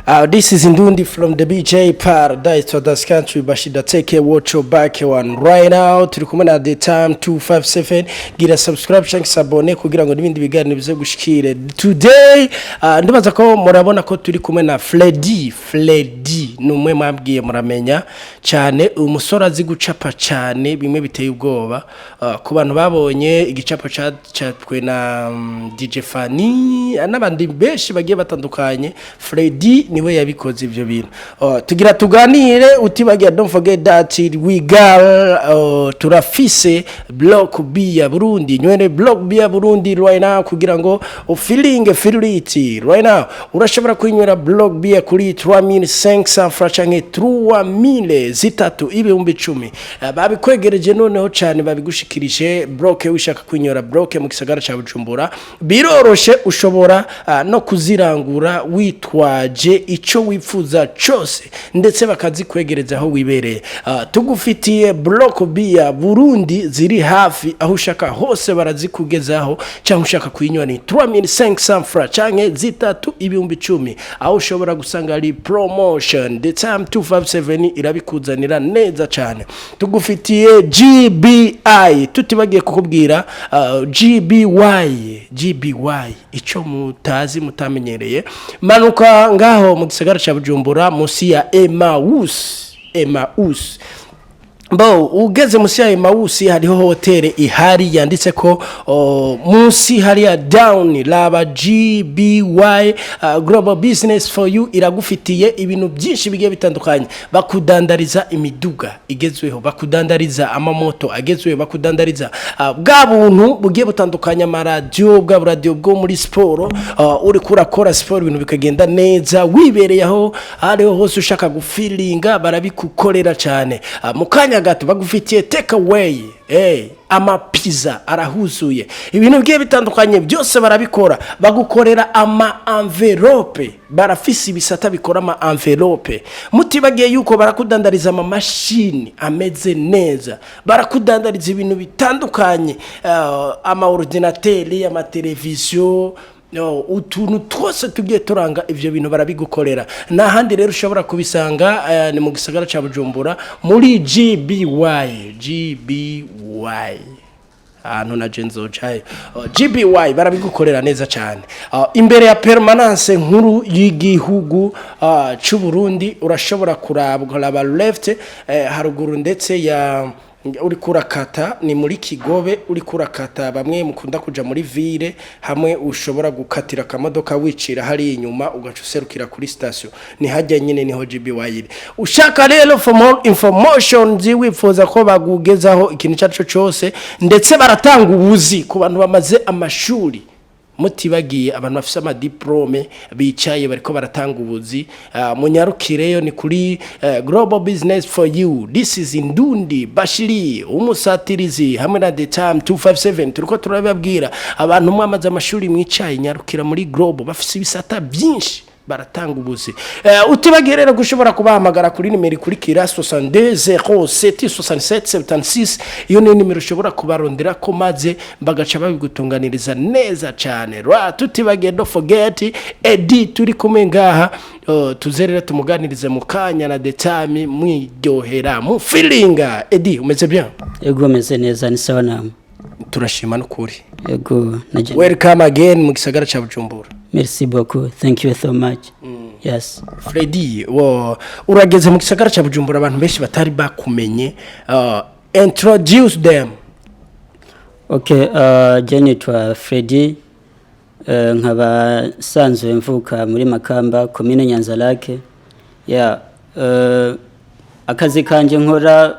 This is Indundi from the BJ Paradise to this country. Bashida, take care, watch your back one right now. Turi kumwe na The Time 257. Gira subscribe cyangwa s'abonner kugira ngo n'ibindi biganiro bize gushikire. Today ndibaza ko murabona ko turi kumwe na Freddy. Freddy ni umwe mwabwiye muramenya cyane, umusore azi gucapa cyane bimwe biteye ubwoba. Ku bantu babonye igicapo cacapwe na DJ Fanny n'abandi benshi bagiye batandukanye, Freddy niwe yabikoze ivyo bintu. Tugira tuganire utibagiye. Don't forget that we got turafise Block B ya Burundi. Nywere Block B ya Burundi right now kugira ngo feeling feel it right now. Urashobora kwinywera Block B ya kuri 3500 francs canke 3000 zitatu, 10,000. Babikwegereje noneho cyane, babigushikirije. Block wishaka kwinywera Block mu gisagara ca Bujumbura biroroshe, ushobora no kuzirangura witwaje ico wifuza cose, ndetse bakazikwegereza aho wibereye. Tugufitiye Block B ya Burundi ziri hafi aho ushaka hose, barazikugezaho. Cyangwa ushaka kuyinywa ni 3500 francs canke zitatu 10,000, aho ushobora gusanga ari promotion. The Time 257 irabikuzanira neza cyane. Tugufitiye GBI, tutibagiye kukubwira GBY. GBY ico mutazi mutamenyereye, manuka ngaho mu gisagara ca Bujumbura munsi ya Emmaus. Emmaus Bo ugeze munsi ya Emmaus hariho hoteli ihari yanditse ko munsi hariya down laba GBY, Global Business for You. Iragufitiye ibintu byinshi bigiye bitandukanye. Bakudandariza imiduga igezweho, bakudandariza amamoto agezweho, bakudandariza bwa buntu bugiye butandukanye, amaradiyo, bwa radio bwo muri siporo. Uri kurakora siporo ibintu bikagenda neza, wibereye aho ariho hose ushaka gufilinga, barabikukorera cyane. Mu kanya gato bagufitiye take away, amapiza arahuzuye, ibintu bigiye bitandukanye byose barabikora. Bagukorera ama envelope, barafise ibisata bikora ama envelope. Mutibagiye yuko barakudandariza ama mashini ameze neza, barakudandariza ibintu bitandukanye, ama ordinateur, amateleviziyo, no, utuntu twose tugiye turanga ivyo bintu barabigukorera. Nta handi rero ushobora kubisanga, ni mu gisagara ca Bujumbura muri GBY. GBY ahantu na nzocayo. GBY barabigukorera neza cyane. Imbere ya permanence nkuru y'igihugu c'u Burundi, urashobora kuraba ukaraba left, haruguru ndetse ya uri kurakata ni muri Kigobe, uri kurakata bamwe mukunda kuja muri ville, hamwe ushobora gukatira akamodoka wicira hari inyuma ugaca userukira kuri station, ni hajya nyine niho GBY iri. Ushaka rero for more information, wifuza ko bagugezaho ikintu cyaco cyose, ndetse baratanga ubuzi ku bantu bamaze amashuri, mutibagiye abantu bafise amadiplome bicaye bariko baratanga ubuzi. Munyarukireyo ni kuri Global Business for You. This is Indundi Bashiri umusatirizi hamwe na The Time 257. Turiko turababwira abantu mwamaze amashuri mwicaye, nyarukira muri Global, bafise ibisata byinshi, baratanga ubuzi. Utibagiye rero gushobora kubahamagara kuri nimero ikurikira: 62 07 67 76. Iyo ni nimero ushobora kubarondera ko maze bagaca babigutunganiriza neza cyane. Ra tutibagiye, don't forget Edi turi kumwe ngaha. Tuze rero tumuganirize mu kanya na The Time, mwiryohera mu feelinga. Edi, umeze bien? Ego, meze neza, ni sawa namwe? Turashima n'ukuri. Ego, naje. Welcome again mu gisagara ca Bujumbura. Merci beaucoup, thank you so much, yes. Freddy, wo urageze mu gisagara ca Bujumbura abantu benshi batari bakumenye, introduce them. Okay, je nitwa Freddy, nkaba nsanzwe mvuka muri Makamba, komine Nyanzarake. Yeah, akazi kanje nkora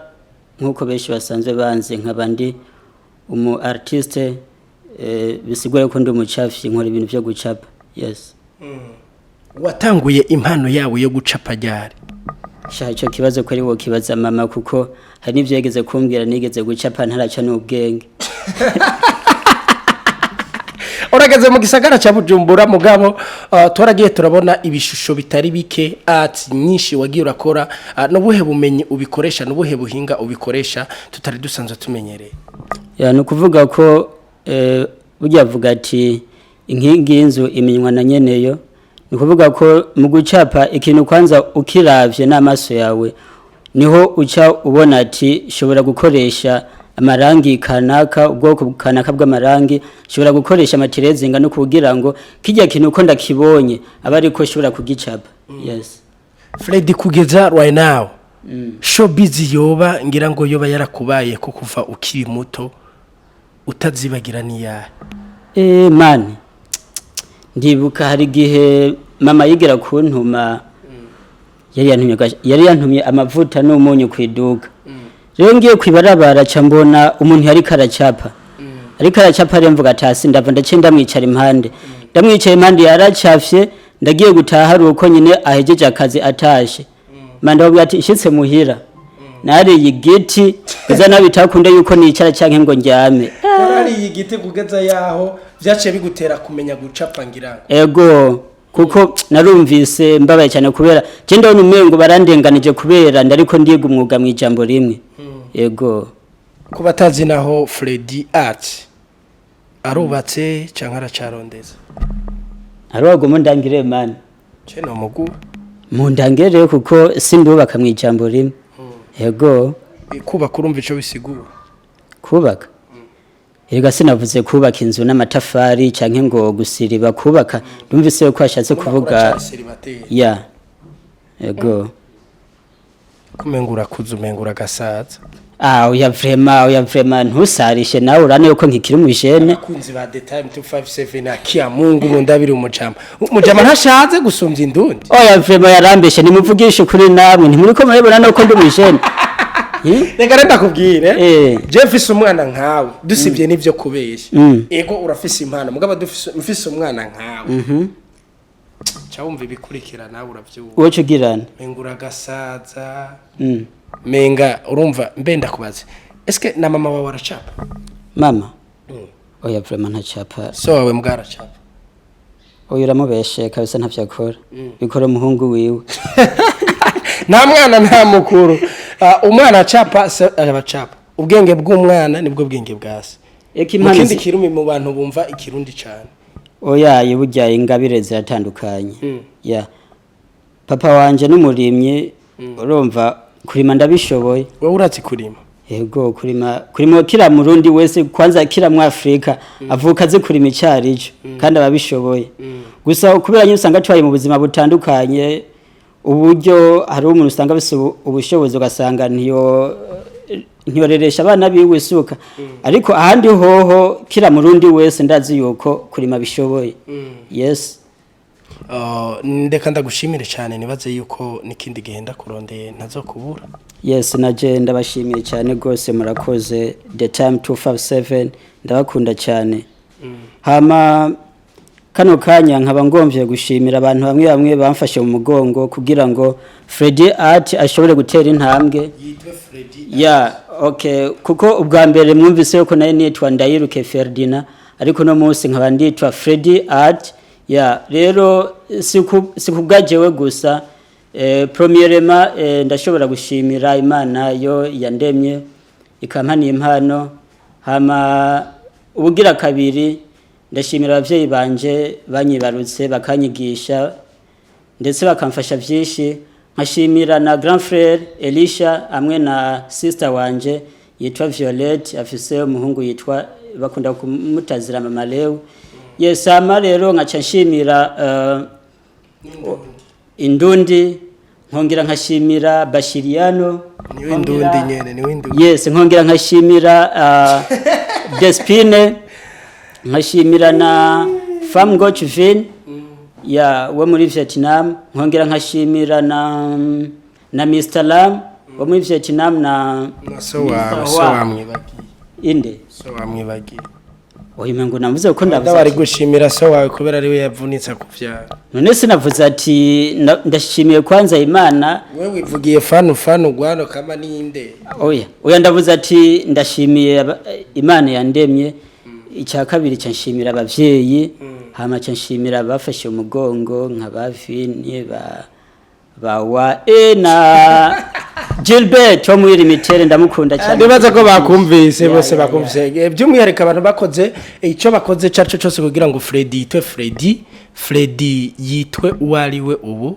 nk'uko benshi basanzwe banzi, nkaba ndi umu artiste, bisigura ko ndi umucafyi, nkora ibintu byo gucapa, yes. Watanguye impano yawe yo gucapa ryari? Sha, ico kibazo ko ari wo kibaza mama, kuko hari n'ivyo yigeze kumbwira nigeze gucapa ntaraca n'ubwenge. Urageze mu gisagara ca Bujumbura, mugabo twaragiye turabona ibishusho bitari bike, art nyinshi wagiye urakora. N'ubuhe bumenyi ubikoresha, n'ubuhe buhinga ubikoresha tutari dusanzwe tumenyereye? Ya, ni ukuvuga ko burya avuga ati inkingi y'inzu imenywa na nyeneyo. Ni kuvuga ko mu gucapa ikintu kwanza ukiravye n'amaso yawe, niho uca ubona ati shobora gukoresha amarangi kanaka, ubwoko kanaka bw'amarangi, shobora gukoresha ama tireuse ingana kugira ngo kijya kintu uko ndakibonye aba ariko shobora kugicapa. Yes. Freddy, kugeza right now, showbiz yoba ngira ngo yoba yarakubaye ko kuva ukiri muto utazibagira niyahe? Man, ndibuka hari igihe mama yigira kuntuma, yari yantumye amavuta n'umunyu ku iduka. Rero ngiye kwibarabara, ca mbona umuntu yariko aracapa, ariko aracapa. Rero mvuga ati ndava ndaciye ndamwicara impande, ndamwicaye impande yaracafye. Ndagiye gutaha hari uko nyine ahejeje akazi atashe. Manda ati nshitse muhira nariye igiti kuza nabitakunda yuko nicara canke ngo ndyame. Warariye igiti kugeza yaho vyaciye bigutera kumenya gucapa ngira ngo? Ego, kuko narumvise mbabaye cyane kubera je ndabona umengo barandenganije, kubera ndariko ndiga umwuga mu ijambo rimwe. Ego. Ku batazi naho, Freddy Art arubatse canke aracarondeza? Arogo mundangire, man. Ce no mugu. Mundangire kuko sindubaka mu ijambo rimwe. Ego. Kubaka urumva ico bisigura? Kubaka, erega sinavuze kubaka inzu n'amatafari canke ngo gusiriba. Kubaka ndumvise ko ashatse kuvuga. Uracari célibataire? Ya, ego. Kumenga urakuze, umenga uragasaza. Ah, oya vraiment, oya vraiment, ntusarishe nawe, urane yuko nkikiri umujene. Abakunzi ba The Time 257, akia Mungu mundabiri, umujama umujama ntashaze gusumbya indundi. Oya vraiment, yarambeshe. Nimuvugishe ukuri namwe, ntimuriko murabibona nuko ndi umujene? Reka rero ndakubwire. Eh. Je mfise umwana nkawe, dusibye n'ivyo kubeshya, ego urafise impano, mugabo dufise mfise umwana nkawe, ca wumva ibikurikira, nawe uravyumva. Wowe ugirana. Menga uragasaza. Menga urumva mbe ndakubaze, eske na mama wawe aracapa? Mama, oya vraiment, ntacapa. So wawe mbwa aracapa? Oya, uramubeshe kabisa, ntavyo akora, bikora umuhungu wiwe. Nta mwana nta mukuru. Ah, umwana acapa se arabacapa, ubwenge bw'umwana nibwo bwenge bwa se. Eka Mu impano kindi kirumi, mu bantu bumva ikirundi cane. Oya, burya ingabire ziratandukanye. Ya, papa wanje n'umurimyi, urumva kurima ndabishoboye. Wowe urazi kurima? Yego, kurima kila murundi wese, kwanza kila mwafrika avuka azi kurima icarico kandi ababishoboye. Gusa kubera nyine usanga tubaye mu buzima butandukanye, uburyo hari umuntu usanga afise ubushobozi ugasanga ntiyoreresha abana biwe isuka, ariko ahandi hoho kila murundi wese ndazi yuko kurima bishoboye. Yes. Ndeka ndagushimire cyane, nibaze yuko n'ikindi gihe ndakurondeye ntazokubura. Yes, naje ndabashimiye cyane rwose, murakoze. The Time 257 ndabakunda cyane. Hama kano kanya nkaba ngomvye gushimira abantu bamwe bamwe bamfashe mu mugongo kugira ngo Freddy Art ashobore gutera intambwe. Yitwe Freddy. Ya, okay, kuko ubwa mbere mwumvise yuko nayo nitwa Ndayiruke Ferdinand, ariko no munsi nkaba nditwa Freddy Art. Ya, rero si kubwajewe gusa. Premièrement, ndashobora gushimira Imana yo yandemye ikampaniye impano. Hama ubugira kabiri, ndashimira abavyeyi banje banyibarutse, bakanyigisha ndetse bakamfasha byinshi. Nkashimira na grand frère Elisha hamwe na sister wanje yitwa Violette, afise umuhungu yitwa, bakunda kumutazira Mama Leo. Yes, hama rero nkaca nshimira Indundi, nkongera nkashimira Bashiriano. Niwe Indundi nyene, niwe Indundi. Yes, nkongera nkashimira Despine, nkashimira na Fam Gochvin ya wo muri Vietnam, nkongera nkashimira na Mr Lam wo muri Vietnam na Na so wawe Mr. so Wa. wamwibagiye. Inde? So wamwibagiye. Oya, ngo navuze ko ndavuze Ndabari gushimira so wawe kubera ariwe yavunitse akuvyara. None sinavuze ati ndashimiye kwanza Imana? Wewe wivugiye fanu fanu gwano kama ninde. Oya oya, ndavuze ati ndashimiye Imana yandemye. Icya kabiri cya nshimira abavyeyi, hama cya nshimira abafashe umugongo nka ba Vini, ba wa e na Gilbert wo muri limitere, ndamukunda cyane. Nibaza ko bakumvise bose. Bakumvise. By'umwihariko abantu bakoze icyo bakoze icyo ari cyo cyose kugira ngo Freddy yitwe Freddy, Freddy yitwe uwo ari we ubu,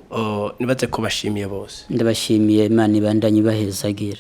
nibaze ko bashimiye bose. Ndabashimiye, Imana ibandanye ibahezagira.